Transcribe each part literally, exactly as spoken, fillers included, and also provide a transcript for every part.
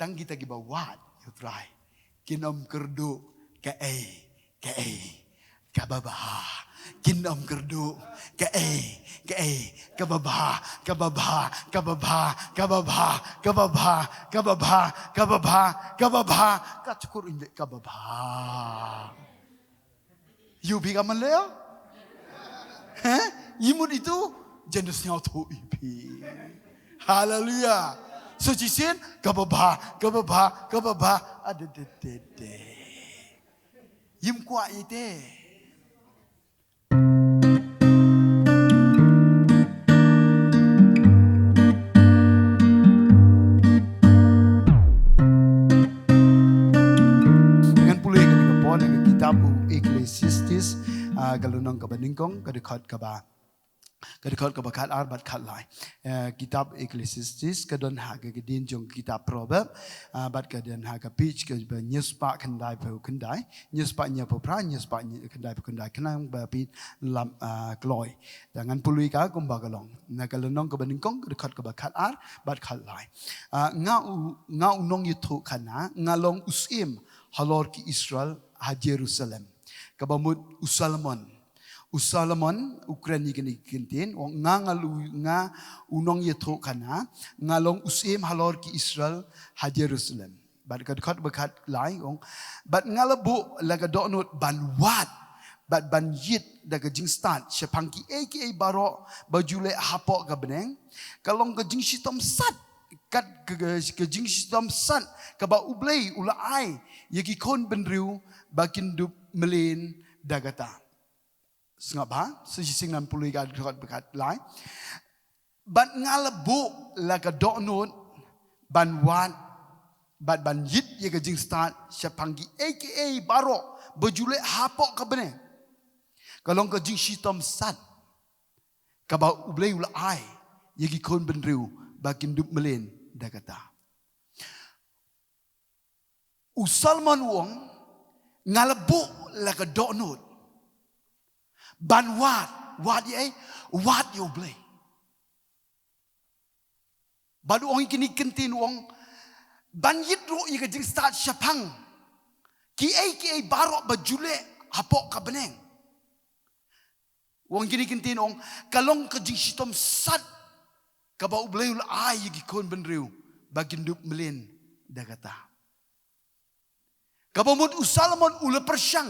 Tang kita kiba wad ïa u Trai kin ym kyrduh kaei kaei kaba bha. Kin ym kyrduh kaei kaei kaba bha, kaba bha, kaba bha, kaba bha, kaba bha, kaba bha, kaba bha, kaba bha. Ka chukur indik kaba bha. Ïohi ka man leh? Heh? Ïa mut itu jan da sngewthuh ïa phi. Haleluya. So shisien kaba bha, kaba bha, kaba bha. Adededede. Ym kwah ïa te. Ngan pule kane ka por na ka kitab u Ecclesiastes, ah, ka lynnong kaba nyngkong, ka dkhot kaba, ka dkhot kaba khatar bad khatlai. Eh, kitab Ecclesiastes ka don ha ka ktien jong kitab Proverb, ah, bad ka don ha ka page kaba hynñiew spah khyndaiphew khyndai, hynñiew spah hynñiewphew phra, hynñiew spah hynñiew, khyndaiphew khyndai, khnang ba phi lam, ah, kloi. Te ngan pule ka kumba ka long. Na ka lynnong kaba nyngkong, ka dkhot kaba khatar bad khatlai. Ah, nga u, nga u nongïathuhkhana, nga long u syiem halor ki Israel ha Jerusalem. Kaba mut u Solomon. U Solomon u kren ïa kine ki kyntien, u ong, nga, nga lu, nga u nongïathuhkhana, nga long u syiem halor ki Israel ha Jerusalem. Bad ka dkhot ba khatlai, u ong, bad nga la buh la ka dohnud ban wad bad ban ïit da ka jingstad shaphang kiei kiei baroh ba ju leh hapoh ka bneng. Ka long ka jingshitom sat, kat ka, ka, ka jingshitom sat kaba U Blei u la ai ïa ki khun bynriew ba kin dup mlien da kata. Sngap bha, sa shisien ngan pule ka dkhot ba khatlai. Bad nga la buh la ka dohnud ban wad bad ban ïit ïa ka jingstad shaphang kiei kiei baroh ba ju leh hapoh ka bneng. Ka long ka jingshitom sat kaba U Blei u la ai ïa ki khun bynriew ba kin dup mlien da kata. U Solomon u ong, nga la buh la ka dohnud ban wad, wad ïa ei, wad ïa U Blei. Bad u ong ïa kine ki kyntien, u ong, ban ïit ruh ïa ka jingstad shaphang kiei kiei baroh ba ju leh hapoh ka bneng. U ong ïa kine ki kyntien, u ong, ka long ka jingshitom sat kaba U Blei u la ai ïa ki khun bynriew ba kin dup mlien da kata. Kaba mut u Solomon u la pyrshang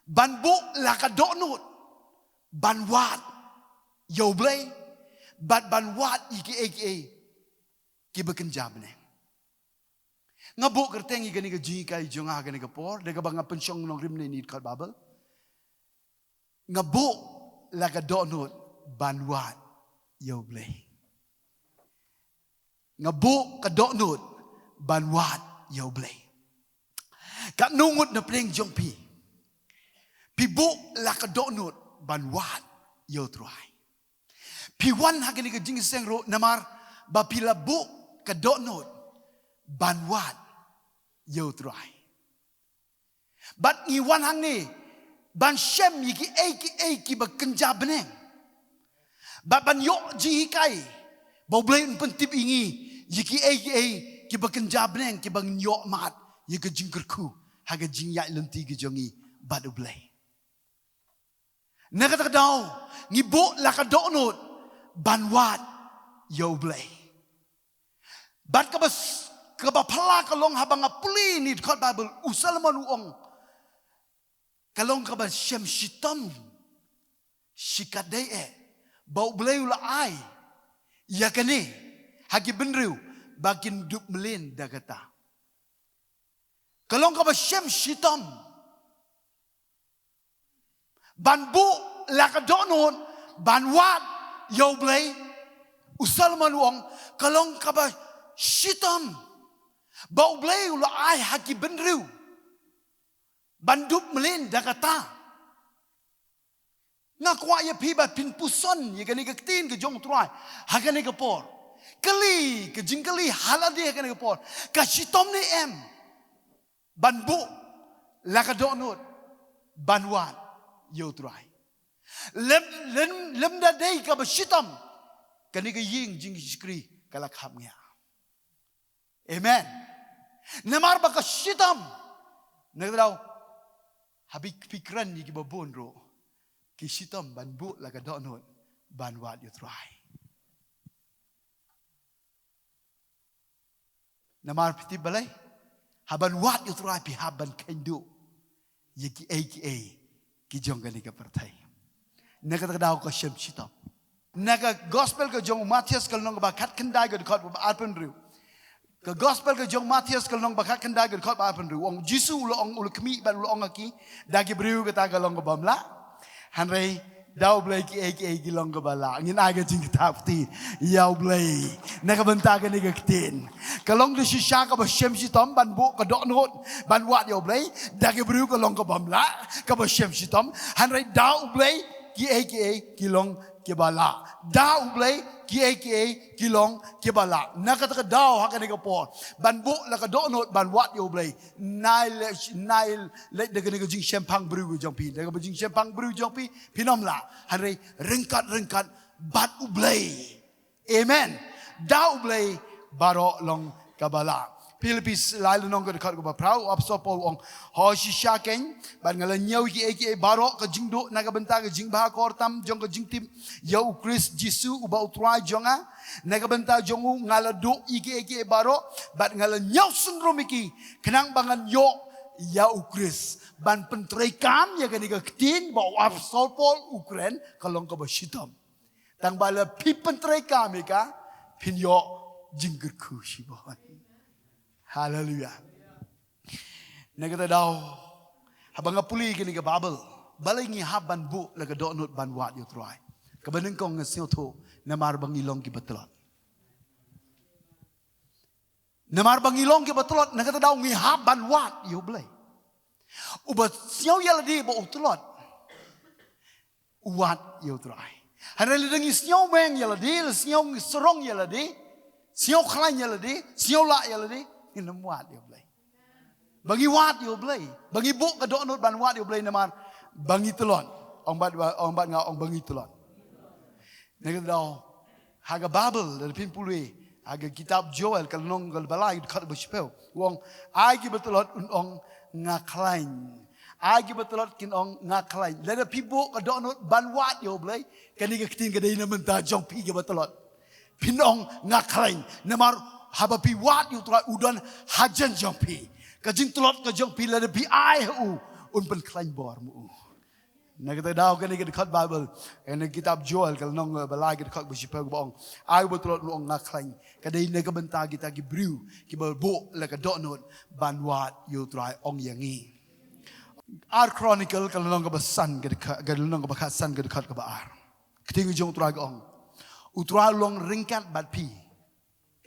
ban buh la ka dohnud ban wad ïa U Blei bad ban wad ïa kiei kiei kiba kynja bneng. Nga buh kyrteng ïa kane ka jinghikai jong nga ha kane ka por, da kaba nga pynshong nongrim na kane ka dkhot Baibl. Nga buh la ka dohnud ban wad ïa U Blei. Nga buh ka dohnud ban wad ïa U Blei. Katno ngut na pdeng jong phi, phi buh la ka dohnud ban wad ïa U Trai? Phi wan ha kane ka jingïaseng ruh namar ba phi la buh ka dohnud ban wad ïa U Trai. Bad ngi wan hangne ban shem ïa kiei kiei kiba kynja bneng. Bad ban ïoh jinghikai ba U Blei un pyntip ïa ngi ïa kiei kiei kiba kynja bneng kiba ngin ïoh mad ïa ka jingkyrkhu ha ka jingïaid lynti ka jong ngi bad U Blei. Na kata ka daw, ngi buh la ka dohnud ban wad ïa U Blei. Bad kaba s-, kaba phylla ka long haba nga pule na kane ka dkhot Baibl, u Solomon u ong, ka long kaba shem shitom shikatdei eh ba U Blei u la ai ïa kane ha ki bynriew ba kin dup mlien da kata. Ka long kaba shem shitom ban buh la ka dohnud ban wad ïa U Blei. U Solomon u ong, ka long kaba shitom ba U Blei u la ai ha ki bynriew ban dup mlien da kata. Nga kwah ïa phi ba phin puson ïa kane ka ktien ka jong U Trai ha kane ka por. Kylli, ka jingkylli ha lade ha kane ka por, ka shitom ne em ban buh la ka dohnud ban wad ïa U Trai? Lym, lym, lymda dei kaba shitom, kane ka ïing jingshakri ka la khapngiah. Amen. Namar ba ka shitom. Na ka daw, haba phi kren ïa kiba bun ruh, ki shitom ban buh la ka dohnud ban wad ïa u Trai. Namar phi tip balei? Haban wad ïa u Trai phi hap ban kynduh ïa kiei kiei ki jong kane ka pyrthei. Na kata ka daw ka shem shitom. Na ka gospel ka jong u Mathaios ka lynnong kaba khatkhyndai ka dkhot ba arphew hynriew. Ka gospel ka jong u Mathaios ka lynnong ba khatkhyndai ka dkhot ba arphew hynriew. U ong Jisu u la ong, u la khmih bad u la ong ha ki, da ki briew kata ka long kaba ym lah. Hynrei da U Blei kiei kiei ki long kaba lah. Ngin ai ka jingkitkhlieh ïa U Blei na ka bynta kane ka ktien. Ka long ka shisha kaba shem shitom ban buh ka dohnud ban wad ïa U Blei. Da ki briew ka long kaba ym lah, kaba shem shitom. Hynrei da U Blei kiei kiei ki long kiba lah. Da U Blei kiei kiei ki long kiba lah. Na kata ka daw ha kane ka por ban buh la ka dohnud ban wad ïa U Blei. Nai leh, nai leh da kane ka jingshemphang briew jong phi, da kaba jingshemphang briew jong phi, phin ym lah. Hynrei ryngkat ryngkat bad U Blei. Amen. Da U Blei baroh long kaba lah. Philippi lai lynnong ka dkhot kaba phra, u apostol Paul u ong, ho shisha kein, bad nga la ñiew kiei kiei baroh ka jingduh na ka bynta ka jingbha kyrpang jong ka jingtip ïa U Khrist Jisu uba U Trai jong nga. Na ka bynta jong u nga la duh ïa kiei kiei baroh, bad nga la ñiew syndro ïa ki, khnang ba ngan ïoh ïa U Khrist. Ban pyntreikam ïa kane ka ktien ba u apostol Paul u kren, ka long kaba shitom. Tang ba la phi pyntreikam ïa ka, phin ïoh jingkyrkhu shibun. Haleluia. Na kata daw, haba nga pule kane ka Baibl, balei ngi hap ban buh la ka dohnud ban wad ïa U Trai? Kaba nyngkong nga sngewthuh, namar ba ngi long kiba tlot. Namar ba ngi long kiba tlot, na kata daw ngi hap ban wad ïa U Blei. Uba sngew ïa lade ba u tlot, u wad ïa U Trai. Hynrei lada ngi sngew meng ïa lade, la sngew sarong ïa lade, sngew khlaiñ ïa lade, sngew lah ïa lade, ngin ym wad ïa U Blei. Ba ngi wad ïa U Blei, ba ngi buh ka dohnud ban wad ïa U Blei namar ba ngi tlot. Ong bad, ong bad nga ong ba ngi tlot. Na kata daw, ha ka Baibl, lada phin pule ha ka kitab Joel, ka lynnong kaba lai, ka dkhot ba shiphew, u ong, ai kiba tlot un ong nga khlaiñ. Ai kiba tlot kin ong nga khlaiñ. Lada phi buh ka dohnud ban wad ïa U Blei, kane ka ktien ka dei na bynta jong phi kiba tlot. Phin ong nga khlaiñ. Namar haba phi wad ïa U Trai u don hajan jong phi. Ka jingtlot ka jong phi lada phi ai ha u, un pynkhlaiñ bor ma u. Na kata daw kane ka dkhot Baibl, kane ka kitab Joel ka lynnong ba lai ka dkhot ba shiphew kaba ong, ai ba tlot un ong nga khlaiñ. Ka dei na ka bynta kita ki briew kiba buh la ka dohnud ban wad ïa U Trai, ong ïa ngi. Ar Chronicle ka lynnong kaba san ka dkhot, ka lynnong kaba khatsan ka dkhot kaba ar. Ka ktien jong U Trai ka ong, U Trai u long ryngkat bad phi,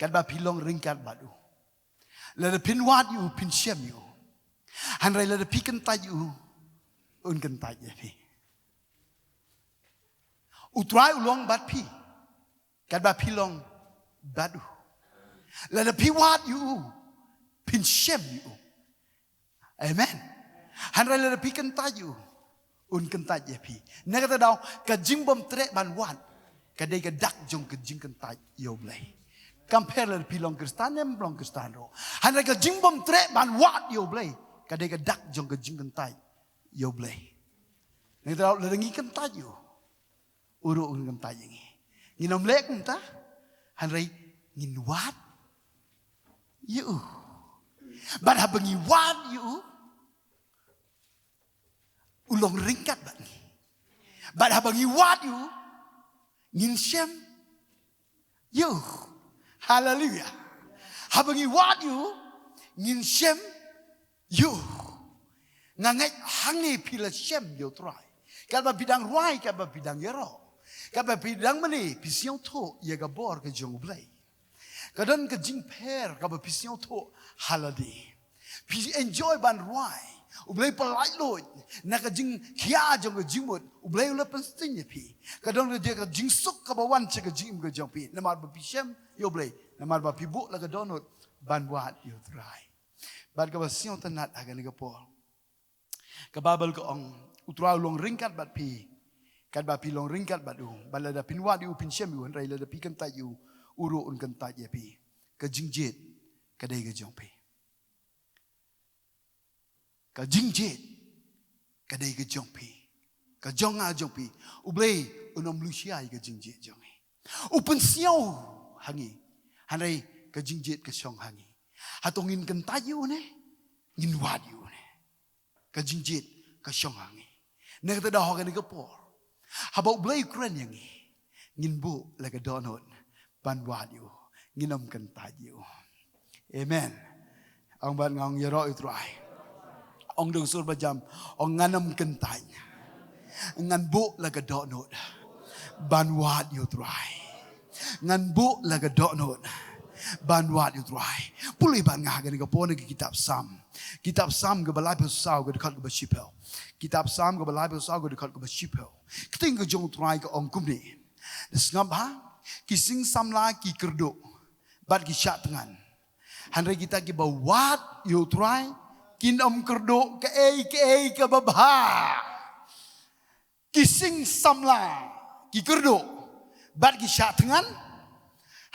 katba phi long ryngkat bad u. Lada phin wad ïa u phin shem ïa u. Hynrei lada phi kyntait ïa u, un kyntait ïa phi. U Trai u long bad phi, katba phi long bad u. Lada phi wad ïa u, phin shem ïa u. Amen. Hynrei lada phi kyntait ïa u, un kyntait ïa phi. Na kata daw, ka jingbym treh ban wad ka dei ka dak jong ka jingkyntait ïa U Blei. Kam pher lada phi long Khristan ne ym long Khristan ruh. Hynrei ka jingbym treh ban wad ïa U Blei ka dei ka dak jong ka jingkyntait ïa U Blei. Na kata daw, lada ngi kyntait ïa u, u ruh un kyntait ïa ngi. Ngin ym leh kumta, hynrei ngin wad ïa u. Bad haba ngi wad ïa u, u long ryngkat bad ngi. Bad haba ngi wad ïa u, ngin shem ïa u. Haleluia. Haba ngi wad ïa u, ngin shem ïa u. Nga ngeit hangne phi la shem ïa U Trai. Katba phi dang rwai, katba phi dang ïaroh, katba phi dang mane, phi sngewthuh ïa ka bor ka jong U Blei. Ka don ka jingpher kaba phi sngewthuh ha lade. Phi enjoy ban rwai. U Blei u pyllait luid na ka jingkhia jong ka jingmut. U Blei u la pynsting ïa phi. Ka don ka jingsuk kaba wan sha ka jingim ka jong phi. Namar ba phi shem ïa U Blei. Namar ba phi buh la ka dohnud ban wad ïa U Trai. Bad kaba sngewtynnat ha kane ka por, ka Baibl ka ong, U Trai u long ryngkat bad phi, katba phi long ryngkat bad u. Bad lada phin wad ïa u phin shem ïa u, hynrei lada phi kyntait ïa u, u ruh un kyntait ïa phi. Ka jingjied ka dei ka jong phi. Ka jingjied ka dei ka jong phi, ka jong nga jong phi. U Blei un ym lushai ka jingjied jong ngi. U pynsngew ha ngi, hynrei ka jingjied ka shong ha ngi. Hato ngin kyntait ïa u ne ngin wad ïa u ne? Ka jingjied ka shong ha ngi. Na kata daw ha kane ka por, haba U Blei u kren ïa ngi, ngin buh la ka dohnud ban wad ïa u, ngin ym kyntait ïa u. Amen. Ong bad nga, ong ïaroh ïa u Trai. Ong da ka sur bajam, ong ngan ym kyntait. Ngan buh la ka dohnud ban wad ïa u Trai. Ngan buh la ka dohnud ban wad ïa u Trai. Pule bad nga ha kane ka por na ka kitab Salm. Kitab Salm kaba laiphew saw ka dkhot kaba shiphew. Kitab Salm kaba laiphew saw ka dkhot kaba shiphew. Ka ktien ka jong u Trai ka ong kumne. Da sngap bha, ki sing samla ki kyrduh bad ki shah thngan. Hynrei kita kiba wad ïa u Trai kin ym kyrduh kaei kaei kaba bha. Ki sing samla ki kyrduh bad ki shah thngan.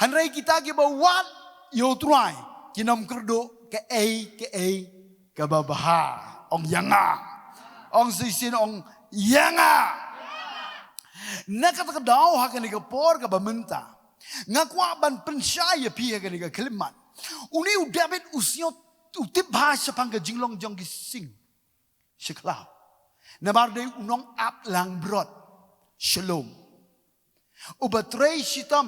Hynrei kita kiba wad ïa u Trai kin ym kyrduh kaei kaei kaba bha. Ong ïa nga. Ong shisien, ong ïa nga. Na kata ka daw ha kane ka por kaba mynta, nga kwah ban pynshai ïa phi ha kane ka khyllipmat. Une u David u sngew, u tip bha shaphang ka jinglong jong ki sing sha khlaw. Namar dei u nongap langbrot sha lum, uba trei shitom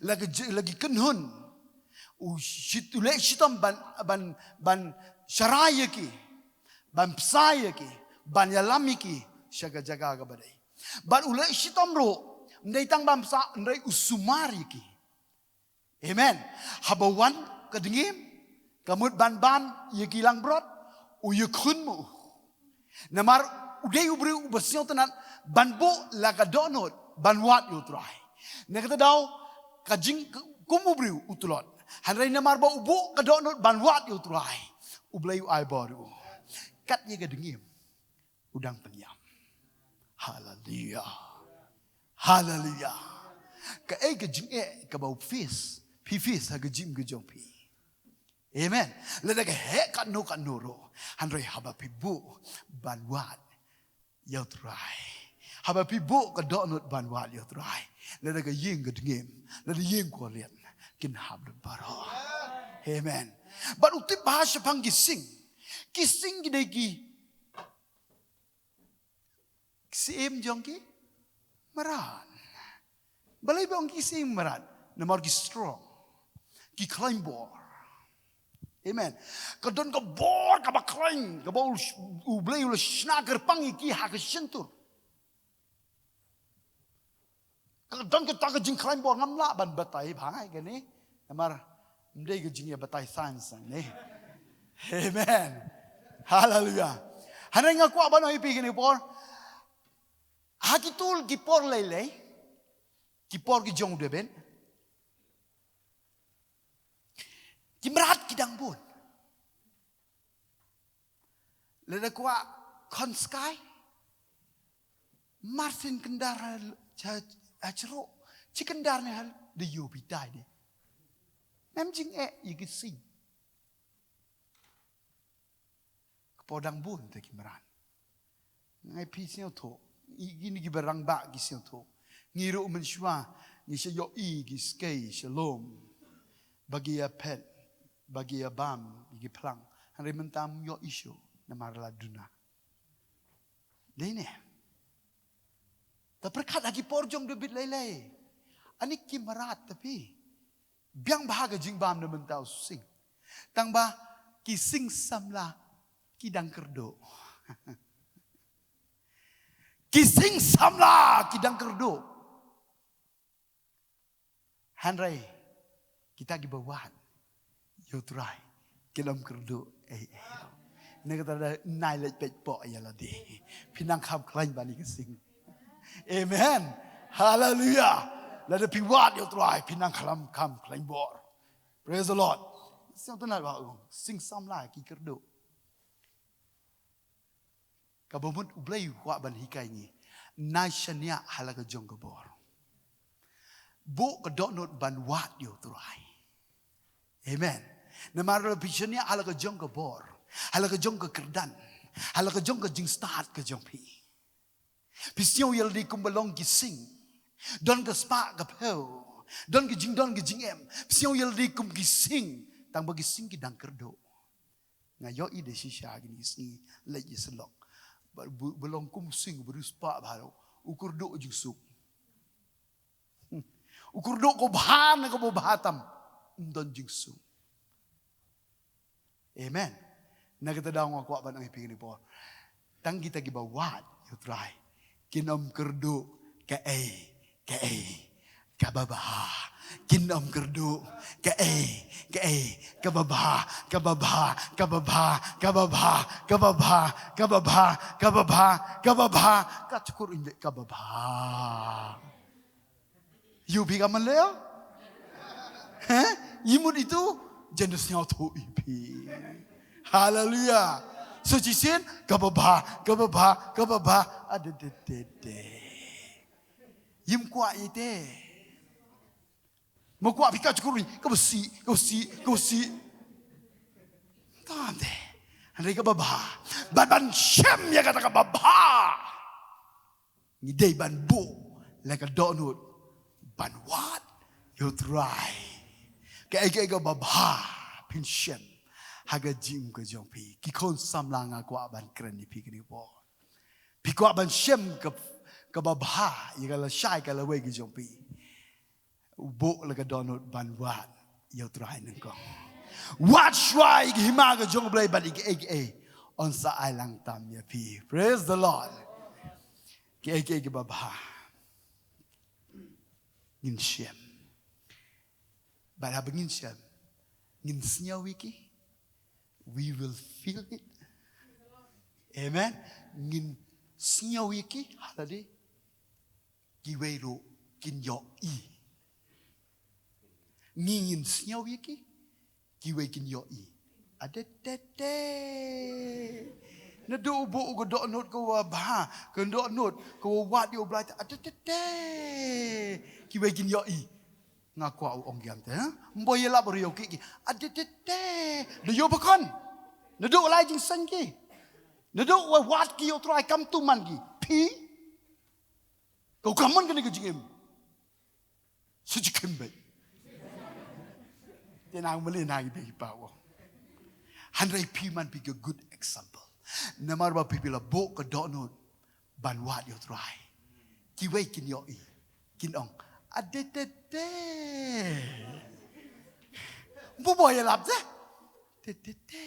la ki j-, la ki kynhun. U shit-, u leh shitom ban, ban, ban sharai ïa ki, ban bsa ïa ki, ban ïalam ïa ki sha ka jaka kaba dei. Bad u leh shitom ruh, ym dei tang ban bsa, hynrei u sumar ïa ki. Amen. Haba wan ka dngiem, ka mut ban bam ïa ki langbrot, u ïakhun mo. Namar u dei u briew uba sngewtynnat ban buh la ka dohnud ban wad ïa u Trai. Na kata daw, ka jing kum u briew u tlot. Hynrei namar ba u buh ka dohnud ban wad ïa u Trai, U Blei u ai bor ïa u. Kat ïa ka dngiem u dang pynïap. Haleluya. Haleluya. Kaei ka jingeh kaba u face, phi face ha ka jingim ka jong phi? Amen. Lada ka heh katno katno ruh, hynrei haba phi buh ban wad ïa u Trai, haba phi buh ka dohnud ban wad ïa u Trai, lada ka ïing ka dngiem, lada ïing ka leit, kin hap lut baroh. Amen. Bad u tip bha shaphang ki sing. Ki sing ki dei ki Ki syiem jong ki mrad. Balei ba ong ki syiem mrad? Namar ki strong. Ki khlaiñ bor. Amen. Ka don ka bor kaba khlaiñ, kaba u, U Blei u la shna kyrpang ïa ki ha ka shyntur. Ka don kata ka jingkhlaiñ bor, ngam lah ban batai bha ïa kane. Namar ym dei ka jingïabatai science ne. Amen. Haleluya. Hynrei nga kwah ban ong ïa phi kane por. Ha kito ki por lei lei, ki por ki jong u David, ki mrad ki dang bun. Lada kwah khon skai, mar sien kyndar ha, ha, ha jrong, shi kyndar ne ha, da ïoh bitai de. Mem jingeh ïa ki sing. Ka por dang bun te ki mrad. Nga ïa phi sngewthuh. Ïa kine kiba rangbah ki sngewthuh. Ngi ruh mynshuwa ngi sa ïohi ki skei sha lum ba ki ïa phet, ba ki ïa bam ïa ki phlang. Hynrei mynta ym ïohi shuh namar la duna. Dei ne? Te pyrkhat ha ki por jong u David lei lei. Ani ki mrad te phi. Biang bha ka jingbam na mynta u sing. Tang ba ki sing samla ki dang kyrduh. Ki sing samla ki dang kyrduh. Hynrei kita kiba wad ïa u Trai kin ym kyrduh ei ei. Na kata da nai leit peit poh ïa lade. Phi nang kham khlaiñ bad ïa ki sing. Amen. Haleluya. Lada phi wad ïa u Trai phi nang kham, kham khlaiñ bor. Praise the Lord. Sngewtynnat ba u sing samla ki kyrduh. Kaba mut U Blei u kwah ban hikai ngi. Nai shaniah ha la ka jong ka bor. Buh ka dohnud ban wad ïa u Trai. Amen. Namar lada phi shaniah ha la ka jong ka bor, Ha la ka jong ka kyrdan, ha la ka jong ka jingstad ka jong phi, phi sngew ïa lade kumba long ki sing. Don ka spah ka phew, don ka jingdon ka jingem. Phi sngew ïa lade kum ki sing, tang ba ki sing ki dang kyrduh. Nga ïohi da shisha kine ki sngi, leit ïa sylok. Ba, ba, ba long kum sing, ba riewspah spah baroh. U kyrduh jingsuk. Hmm. U kyrduh ko bha na kaba bha tam. Ym don jingsuk. Amen. Na kata daw nga kwah ban ong ïa phi kane por. Tang kita kiba wad ïa u Trai kin ym kyrduh kaei kaei kaba bha. Kin ym kyrduh kaei kaei kaba bha, kaba bha, kaba bha, kaba bha, kaba bha, kaba bha, kaba bha, kaba bha. Ka chukur in de kaba bha. Ïa phi ka man leh? Heh? Ïa mut itu jan da sngewthuh ïa phi. Haleluya. So shisien kaba bha, kaba bha, kaba bha. Adededede. Ym kwah ïa te. Mo kwah phi ka chukur ïa kaba sih, kaba sih, kaba sih. Tam te. Hynrei kaba bha. Ban, ban shem ïa kata kaba bha. Ngi dei ban buh la ka dohnud ban wad ïa u Trai. Kaei kaei kaba bha phin shem ha ka jingim ka jong phi. Ki khun samla, nga kwah ban kren ïa phi kane ka por. Phi kwah ban shem ka, kaba bha ïa ka lashai ka lawei ka jong phi. Buh la ka dohnud ban wad ïa u Trai nyngkong. Wad shuwa ïa ka hima ka jong u Blei bad ïa kiei kiei un sa ai lang tam ïa phi. Praise the Lord. Kiei kiei kiba bha ngin shem. Bad haba ngin shem, ngin sngew ïa ki. We will feel it. Amen. Ngin sngew ïa ki ha lade. Kiwei ruh kin ïohi. Ngi ngin sngew ïa ki, kiwei kin ïohi. Adedede. Naduh u buh u ka dohnud kaba bha, ka dohnud kaba wad ïa u Blei, adedede. Kiwei kin ïohi. Nga kwah u ong ïa te, ha? Ym boi ïalap ruh ïa u ki ki. Adedede. Da ïoh ba khun. Naduh u lai jingseng ki. Naduh u wad ki ïa u Trai kam tu man ki. Phi. Ko kam man kane ka jingim. Sa jingim beit. Te nang mele nang i beit i paw. Hynrei phi man phi ka good example. Namar ba phi phi la buh ka dohnud ban wad ïa u Trai. Kiwei kin ïohi. Kin ong. Adedede. Ym boi ïalap te. Te te te.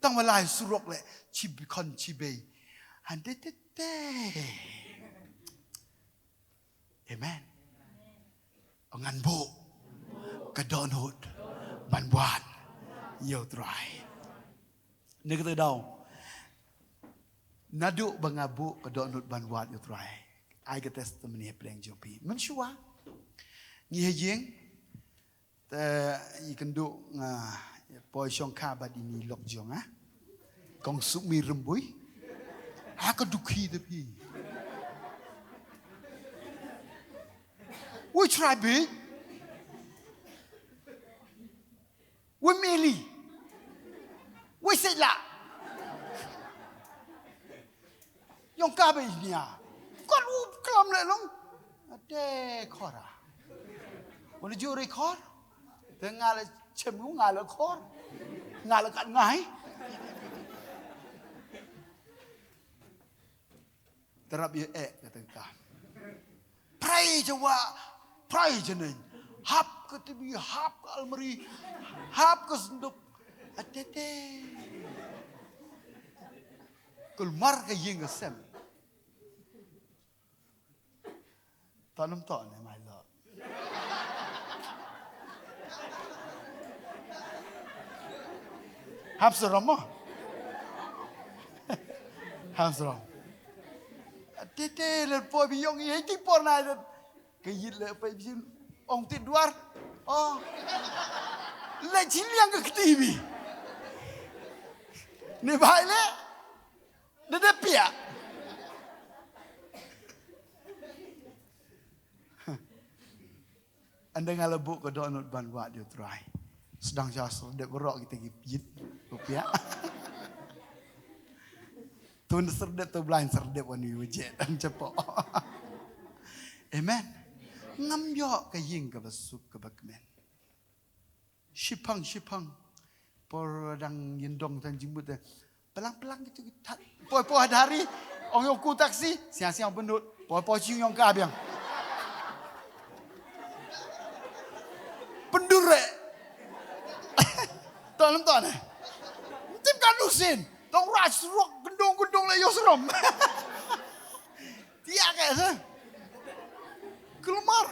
Tang ba lai surok leh. Chibi khun chibi. Adedede. Amen. Ngan buh ka dohnud ban wad ïa u Trai. Na kata ka daw, naduh ba nga buh ka dohnud ban wad ïa u Trai, ai ka testimony hapdeng jong phi. Mynshuwa ngi ha ïing, te i kynduh nga poi shongkha bad ine i lok jong nga, Kong Sukmi Rymbui. Ha ka dukhi te phi. Wei Trai beit. Wei Meli. Wei Sela. Ïong ka ba i nia. Kon u klam leh long. Ate khora. Wan ju ri khor. Te nga la chem u nga la khor. Nga la kat ngai. Te rap ïa eh kata ka. Prai jawa, prai janeng. Hap ka T V, hap ka almari, hap ka senduk. Atete. Kulmar ka ïing ka sem. Tanam to ne mai lo. Hap serom mo. Hap serom. Tete le po bi yong i hei ti por na le. Ke yit le pe bi ong ti duar. Oh. Le chiliang ke T V. Ni bai le. Dede pia. Ande nga la buh ka dohnud ban wad ïa u Trai. Sdang sha sdang de baroh kita ki yit. Ko pia. Tun serdep tu blind serdep wan wi wajet ang cepo. Amen. Ngam ïoh ka ïing kaba suk kaba kmen. Shipang shipang. Por dang ïndong tang jingmut eh. Pelang pelang gitu kita. Poi poi hadari. Ong yong ku taksi. Siang siang benut. Poi poi ciung yong ka biang. Pendure. Ton ton eh. Tim kan lusin. Tong ras rok gendong gendong le yosrom. Tiak eh sa. Keluar.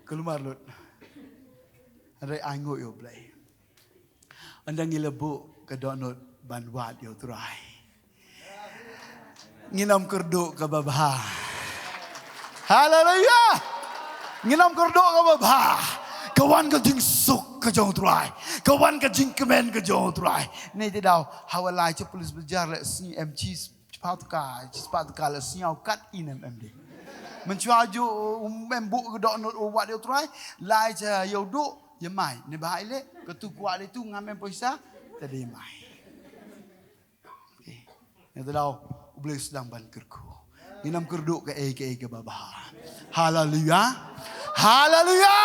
Keluar lut. Ada angu yo blai. Anda ngi la buh ka dohnud ban wad ïa u Trai. Ngin ym kyrduh kaba bha. Haleluya. Ngin ym kyrduh kaba bha. Ka wan ka jingsuk ka jong u Trai. Ka wan ka jingkmen ka jong u Trai. Ni te daw ha wa lai cha police bazaar le sngi M G spah tyngka, spah tyngka la sngew kat inem em de. Mynshuwa ju, um, em buh ka dohnud u wad ïa u Trai, lai cha ïa u duh, ïa mai. Ne bha ïa le, katu kwah de tu ngam em poisa, te de mai. Okay. Ïa te daw, u Blei u sdang ban kyrkhu. Ngin ym kyrduh kaei kaei kaba bha. Haleluya. Haleluya.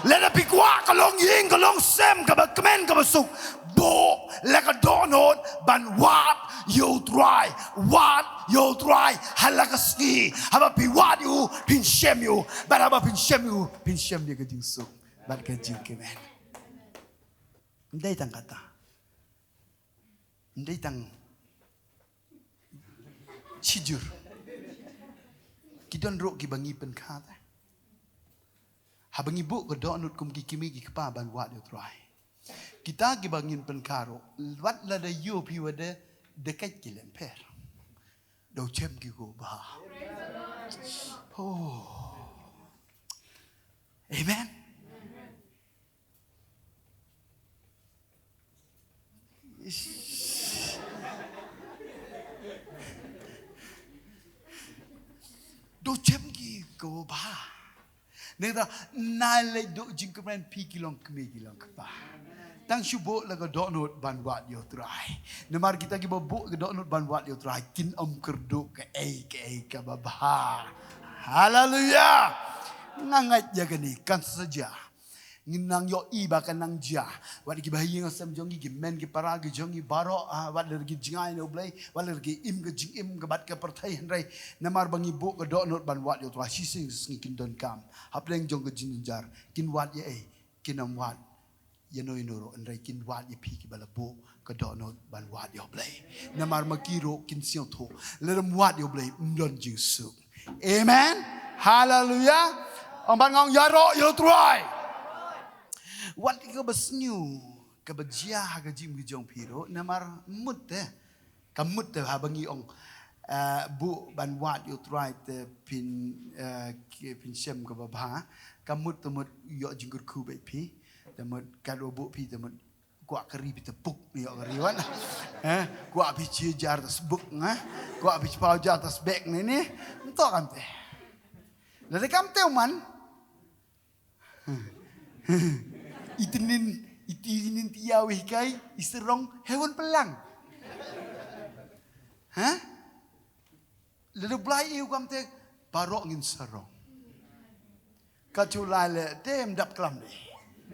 Lada phi kwah ka long ïing, ka long sem, kaba kmen, kaba suk. Buh la ka dohnud ban wad ïa u Trai. Wad ïa u Trai ha la ka sngi. Haba phi wad ïa u, phin shem ïa u. Bad haba phin shem ïa u, phin shem ïa ka jingsuk bad ka jingkmen. Ym dei tang kata. Ym dei tang shijur. Ki don ruh kiba ngi pynkha te. Haba ngi buh ka dohnud kum ki kmie ki kpa ban wad ïa u Trai. Kita kiba ngin pynkha ruh, wat lada ïoh phi wa da, da kait ki lem pher. Da u chem ki ko bha. Oh. Amen. Ish. Da u chem ki ko bha. Neta, nai leit duh jingkmen phi ki long kmie ki long kpa. Tang shu buh la ka dohnud ban wad ïa u Trai. Namar kita kiba buh ka dohnud ban wad ïa u Trai, kin ym kyrduh kaei kaei kaba bha. Haleluya. Nga ngeit ïa kane, kan sa jia. Ngin nang ïohi ba kan nang jia. Wat kiba ha ïing ha sem jong ngi, ki men ki para ki jong ngi baroh, ah, wat la ki jngai na u Blei, wat la ki im ka jingim ka bad ka pyrthei hynrei. Namar ba ngi buh ka dohnud ban wad ïa u Trai, shisien shisien kin donkam. Hapdeng jong ka jingjynjar, kin wad ïa ei, kin ym wad ïa no ïa no ruh, hynrei kin wad ïa phi kiba la buh ka dohnud ban wad ïa u Blei. Namar ma ki ruh kin sngewthuh. Lada ym wad ïa u Blei, ym don jingsuk. Amen. Haleluya. Ong ban ngong ïaroh ïa u Trai. Wat kaba sniew, kaba jia ha ka jingim ka jong phi ruh, namar mut te. Ka mut te haba ngi ong, eh, buh ban wad ïa u Trai te phin, eh, ki, phin shem kaba bha. Ka mut te mut ïoh jingkyrkhu bad phi. Te mut katwa buh phi te mut kwah ka ri phi te buk ne ïoh ka ri wan. Eh, kwah phi shi hajar te sbuk ne. Kwah phi shiphew hajar te sbek ne ne. Nto kam te. Lada kam te u man. Itinin, itinin tiaw ikai, isrong, hewan pelang. Ha? Lada Blai iu kam te, baroh ngin sarong. Ka chu lai le, te em dap klam de.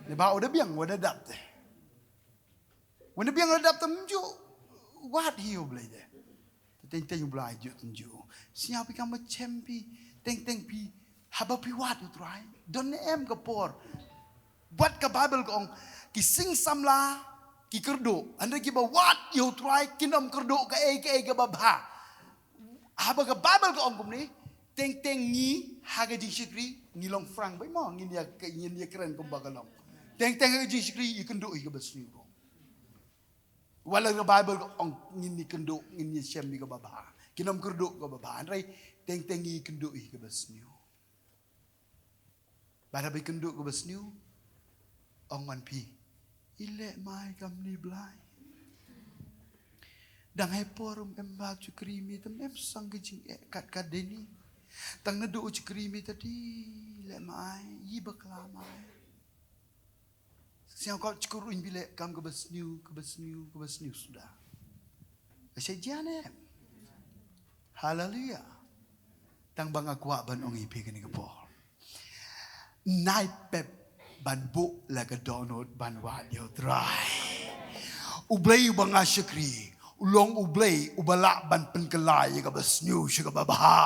Ne ba u da biang, u da dap te. Wan biang la dap tam ju. Wat hi u Blai de. Teng teng u Blai ju tam ju. Sñiaw phi kam ba chem phi. Teng teng phi. Haba phi wad u Trai. Don ne em ka por. Wat ka Bible ka ong. Ki sing samla. Ki kyrduh. Hynrei ki ba wad ïa u Trai. Kin ym kyrduh kaei kaei kaba bha. Haba ka Bible ka ong kumne, teng teng ngi ha ka jingshakri, ngi long frank bha mo, ngin ïa, ngin ïa kren kumba ka long. Teng teng ha ka jingshakri, ïa kynduh ïa kaba sniew. Wala ka Bible ka ong ngin ïa kynduh, ngin ïa shem ïa kaba bha. Kin ym kyrduh kaba bha. Hynrei, teng teng ngi kynduh ïa kaba sniew. Bad haba kynduh kaba sniew, ong wan phi. I leh mai kam ni Blai. Dang hei por em ba chukri mi tam em sang ka jingeh kat kat deni. Tang na du chukri mi ta di leh mai, i bakla mai. Siang ko chukur uñ bi leh kam kaba sniew, kaba sniew, kaba sniew suda. Ka sha jan em. Haleluya. Tang ba nga kwah ban ong ïa phi kane ka por. Nai pep ban buh la ka dohnud ban wad ïa u Trai. U Blei uba nga shakri u long U Blei uba lah ban pynkylla ïa kaba sniew sha kaba bha.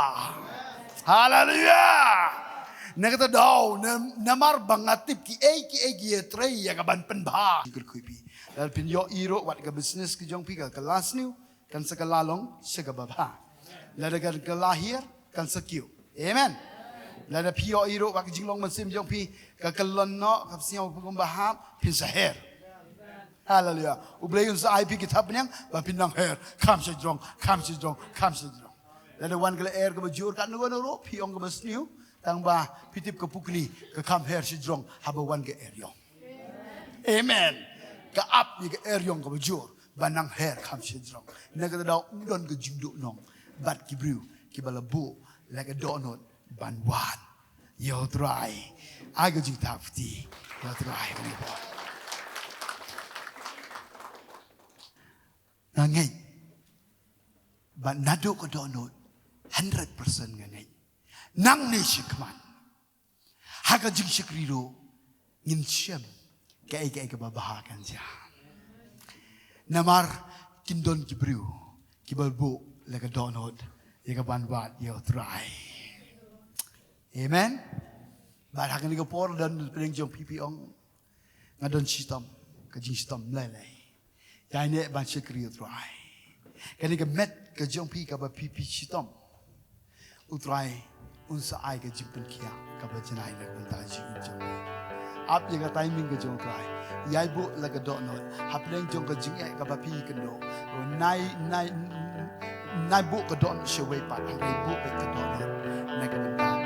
Haleluya. Na kata daw na, namar ba nga tip kiei kiei ki ïatrei ïa ka ban pynbha. Kyrkhu ïa phi. Lada phin ïohi ruh wat ka business ka jong phi ka kylla sniew, kan sa kylla long sha kaba bha. Lada kan kylla hiar, kan sa kiew. Amen. Lada phi ïohi ruh ba ka jinglong mynsiem jong phi ka kyllon noh, ka sngew phi kumba hap, phin sa her. Haleluya. U Blei un sa ai phi ki thapniang ba phin nang her, kham sha jrong, kham sha jrong, kham sha jrong. Lada wan ka lyer kaba jur katno katno ruh, phi ong kaba sniew, tang ba phi tip ka pukni ka kham her sha jrong haba wan ka eriong. Amen. Ka ap ïa ka eriong kaba jur ba nang her kham sha jrong. Na kata daw u don ka jingduhnong bad ki briew kiba la buh la ka dohnud ban wad ïa u Trai. Ai ka jingthap kti ïa u Trai. Nga ngeit ba naduh ka dohnud, hundred percent nga ngeit, nangne shakhmat ha ka jingshakri ruh ngin shem kaei kaei kaba bha kan jia. Namar kin don ki briew kiba buh la ka dohnud ïa ka ban wad ïa u Trai. Amen. Bad ha kane ka por don pdeng jong phi, phi ong, nga don shitom, ka jingshitom lei lei. Ïaineh ban shakri ïa u Trai. Kane ka met ka jong phi kaba phi phi shitom, u Trai un sa ai ka jingpynkhiah kaba janai na ka bynta ka jingim jong phi. Ap ïa ka timing ka jong u Trai. Ïai buh la ka dohnud hapdeng jong ka jingeh kaba phi kynduh. Nai, nai, nai buh ka dohnud shawei pat, hynrei buh beit ka dohnud na ka bynta